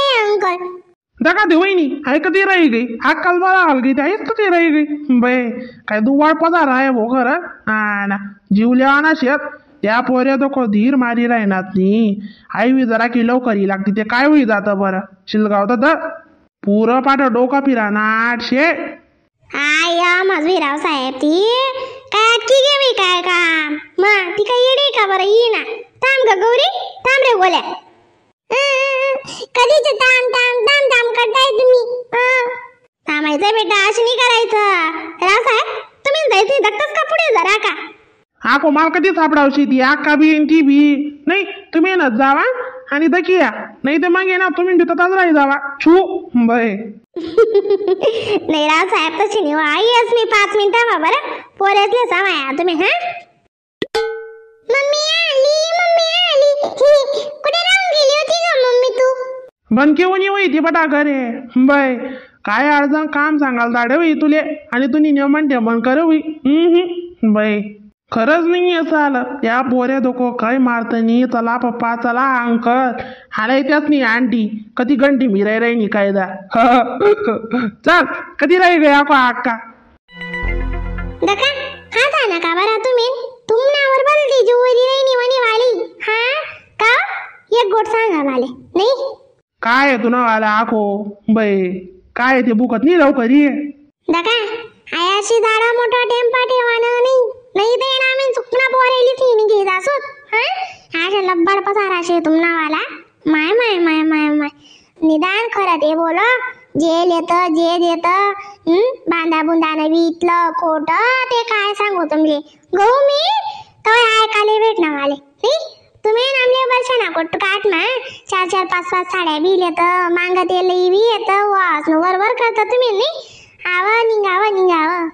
आहे अंकल. दका ते वहिनी आहे कधी राही गई अक्काल मला हाल गई ते आहेच कधी राही गई बे काय दुवाळ पदार आहे भो खरं. हा ना जीव ना शेत त्या पोऱ्या तो धीर मारी राहणार नी आई बी जरा की लवकर ही लागते ते काय होई जातं बरं शिलगाव तर पुरं पाठ डोका फिरा ना आठशे. I माझी राव साहेब ती काय अटकी गेवी काय काम मग ती काय येडे का बरं ये ना. थांब ग गौरी थांब रे गोल्या कधीच थांब थांब थांब थांब करताय तुम्ही. थांबायचं बेटा अशी नाही करायचं. राव साहेब तुम्ही जायचं धक्काच का पुढे जरा का आको माल कधी सापडावशी ती आक्का बी आणि ती बी नाही तुम्ही ना जावा आणि दकी या नाही तर मग ये ना तुम्ही तताच राही जावा छू बय. नाही राव साहेब तशी नाही आईच मी 5 मिनिटं बरं पोरेसले सामाया तुम्ही. हा मम्मी आली मम्मी आली कुठे राहून गेली होती ग मम्मी तू? बनके होणी होई ती बटा घरे बाय काय अडचण काम सांगाल दाडे होई तुले आणि तू नियम म्हणते मन करे होई. बाय खरंच नाही असं आलं या पोऱ्या धोको काय मारत नी चला पप्पा चला अंकल हाला त्याच नाही आंटी कधी घंटी मिराय राही कायदा. चल कधी राही गया को आक्का दका हा जा का बरा तुम्ही तुमनावर बलती जुवरी नाही वणी वाली. हा का एक गोट सांगा माले नाही काय तुना वाला आखो बाई काय ते बुकत नाही लवकर ये दका आयाशी दाडा मोठा टेम्पा ठेवानं नाही नाही ते ना मी चुकना पोरेली थीन घे जासोत. हा अशा लब्बाड पसाराशे तुमनावाला माय माय माय माय माय निदान खरं ते बोलो जे लेत जे देत बांधा बुंदा नवी इतलं खोट ते काय सांगू तुमले गहू मी तो ऐकाले भेटणार आले नाही तुम्ही आमले वर्षाना कोट काट ना 4 4 5 5 साड्या बी लेत मांग ते लई बी येत वास वर वर करता तुम्ही नाही आव निघावं निघावं.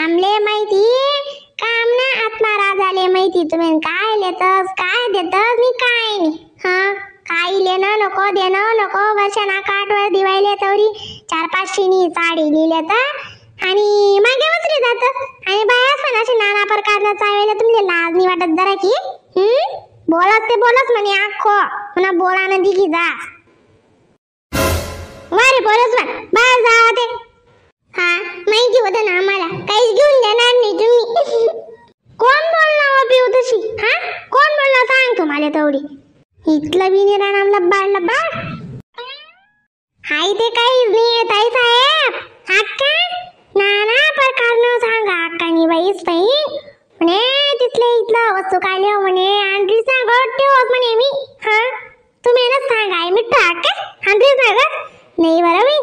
आमले माहिती काम ना आत्मा राजाले माहिती तुम्ही काय लेतस काय देतस नि काय नाही. हा काय लेणं नको देणं नको वर्षाना काटवर दिवायले तवरी 4 5 शिनी साडी लिहिलेत आणि मागे बसले जात आणि बायाच पण असे नाना प्रकारला चावेले तुमले लाज नाही वाटत जरा की. बोलत ते बोलत म्हणे आखो पुन्हा बोला ना दिगी जा वारे बोलच म्हण बाहेर जावा ते. हा माहिती होतं ना आम्हाला काहीच घेऊन देणार नाही तुम्ही. कोण बोलणार पिऊ तशी? हा कोण बोलणार सांग तुम्हाला तेवढी इथलं बी नाही राहणार लब्बाड लब्बाड हाय ते काहीच नाही ताई साहेब. अक्का नाना प्रकारनं सांगा अक्कानी बाईच बाई म्हणे तिथले इथलं वस्तू काढल्या म्हणे आणलीच ना गं ठेवत म्हणे मी. हा तुम्ही ना सांगा मिठ्ठा अक्का आणलीच ना गं नाही बरं बाई.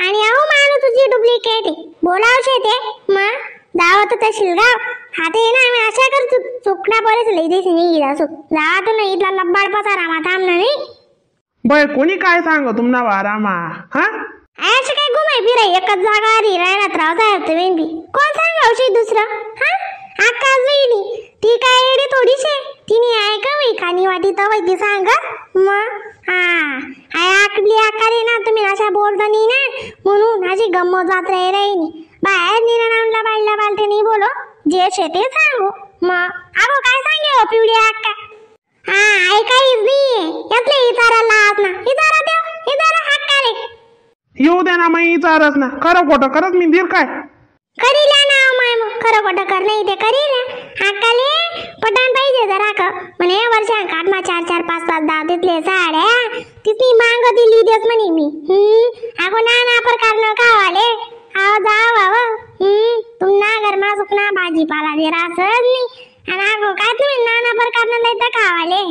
आणि अहो माणूस तुझी डुप्लिकेट आहे बोलावशे ते मग जावं तर शिलगाव हा ते ना आम्ही अशा कर चुकना बरेच लई देशी नाही गेला असो जावा तर नाही इथला लब्बाड पसारा मा थांबणार नाही. बाय कोणी काय सांग तुमना वारामा. हा अशी काय घुमाय फिराय एकच जागा आधी राहणार राव साहेब तुम्ही बी कोण सांगावशी दुसरं. हा आकाश बहिणी ती काय येडी थोडीशे तिने ऐका बाई कानी वाटी तर बाई ती सांग मग. हा I आकली आकारे ना तुम्ही अशा बोलता नाही ना म्हणून अशी गंमत जात राही राहिनी बाहेर निरा नावला बाळला बालते नाही बोलो जे शे ते सांगू मग. अगो काय सांगे हो पिवळी आक्का? हा ऐकाईच नाही यातले इचारा लाज ना इचारा देव इचारा हक्काले येऊ द्या ना मग इचारच ना खरं खोटं खरंच मी दीर काय करीला ना माय मग खरं खोटं कर नाही ते करीला अक्काले पटान पाहिजे जरा का म्हणे वर्षा काटमा 4 4 5 5 10 तिथले साड्या तिथली मांग दिली देस म्हणे मी. अगो नाना प्रकारनं खावाले आव जाव आव. तुमना गरमा सुकना भाजीपाला दे रासच नाही आणि अगो काय तुम्ही नाना प्रकारनं लय तर खावाले.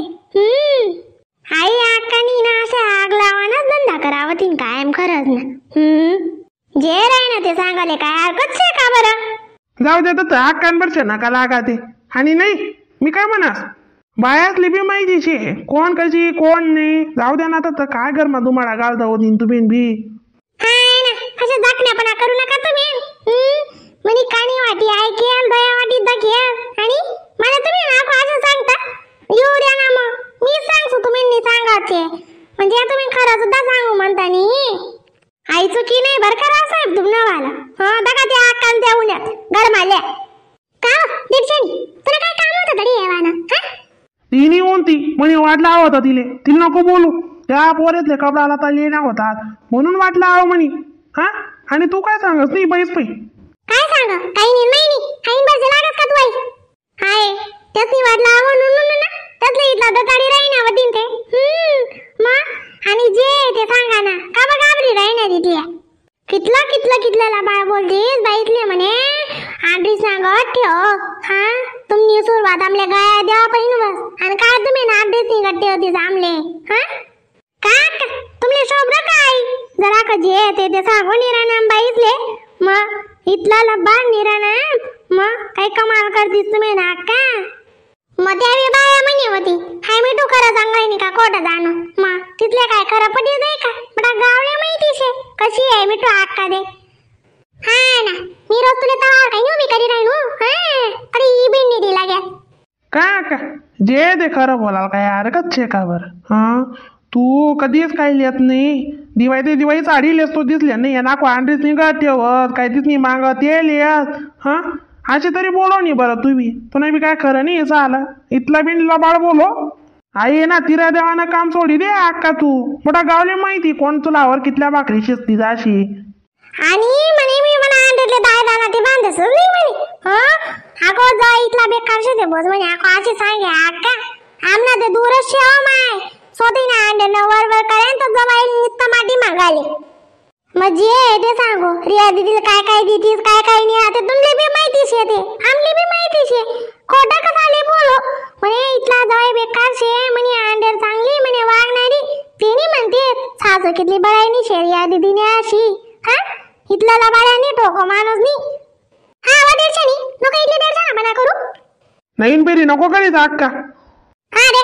आई अक्कानी ना अशा आग लावानाच धंदा करावं तीन कायम खरंच ना. जे राही ना ते सांगाले काय हरकत शे का बरं? जाऊ दे तर अक्कांवर नका लागा ते. आणि नाही मी काय म्हणास बायासली बी माहिती शे कोण कशी कोण नाही जाऊ द्या ना तर काय गरमा तुम्हाला घालता होती तुम्ही बी. हा ना अशा दाखण्यापणा करू नका तुम्ही. म्हणे काणी वाटी ऐकेल दया वाटी दाखेल आणि मला तुम्ही ना असं सांगता येऊ द्या ना मग मी सांगतो तुम्ही नाही सांगायचे म्हणजे तुम्ही खरं सुद्धा सांगू म्हणता नी. आई चुकी नाही बरं का रावसाहेब तुमनावाला. हा बघा त्या अक्कान त्या उन्हात गरमाल्या का दीपशनी तुला काय काम होतं तरी येवाना? हा तिने कोणती म्हणे वाट लावा होता तिले तिला नको बोलू. त्या पोरेतले कपडाला तर लेण्या होतात म्हणून वाटलं आहो म्हणी. हा आणि तू काय सांगस नाही बैस पै. काय सांग काही नाही नाही नाही बरं लागत का तू आई हाय त्यातनी वाटलं आहो नु ना त्यातलं इथला दताडी राही ना वदीन ते मा आणि जे ते सांगा ना का बा घाबरी राही ना तिथे कितला कितला कितला लबाड बोलतीस बाईतले म्हणे आंड्री सांगत ठेव. हा तुम्ही सुरुवात आमले गळ्या द्यावा पाहिजे बस आणि काय तुम्ही ना आंड्रीच निघत ठेवतीस आमले. हा का तुमले शोभलं काय जरा का जे ते ते सांगू निराना बाईतले मग इथला लबाड निराना मग काही कमाल करतीस तुम्ही ना का. मग त्यावेळी बाया म्हणे होती हाय मी तू खरं सांगाय नाही का खोटं जाणं मग तिथले काय खरं पटी जाई का बटा गावले माहिती शे कशी आहे मिठू आक्का दे. हा ना मी रोज तुला तवार काही उभी करी राहिलो. हा अरे ई बिन नाही दिला ग्या का का जे ते खरं बोलाल काय हरकत छे का बरं. हा तू कधीच काही लिहित नाही दिवाळी ते दिवाळी साडी लेसतो दिसल्या नाही ना आंडीच नाही का ठेवत काय तीच नाही मागत ते लिहत. हा असे तरी बोलो नाही बरं तुम्ही तुला बी काय खरं नाही झालं इथला बिन लबाड बोलो. आई आहे ना तिरा देवानं काम सोडी दे अक्का तू मोठा गावले माहिती कोण तुला वर कितल्या भाकरी शिजती जाशी. आणि म्हणे मी मला अंडीतले दाय दाना ते बांधस नाही म्हणे. हा अगो जा इथला बेकार शे ते बोज म्हणे अगो असे सांगे अक्का आमना ते दूरच शेव माय स्वतः ना अंडे न वर वर करेन तर जवाई नित्त माटी मागाले. मग जे ते सांगू रिया दीदीला काय काय देतीस काय काय नाही आता तुमले बी माहिती शे ते आमले बी माहिती शे खोटं कसाले बोलो म्हणे इथला जवाई बेकार शे म्हणे अंडेर चांगली म्हणे वागणारी तिने म्हणते सासू कितली बळाई नाही शे रिया दीदीने अशी. हा इथला लबाड्याने ठोको माणूस नी. हा वा देडशे नी नको इथले देडशे आपण करू नाही बेरी नको करीत अक्का. हा रे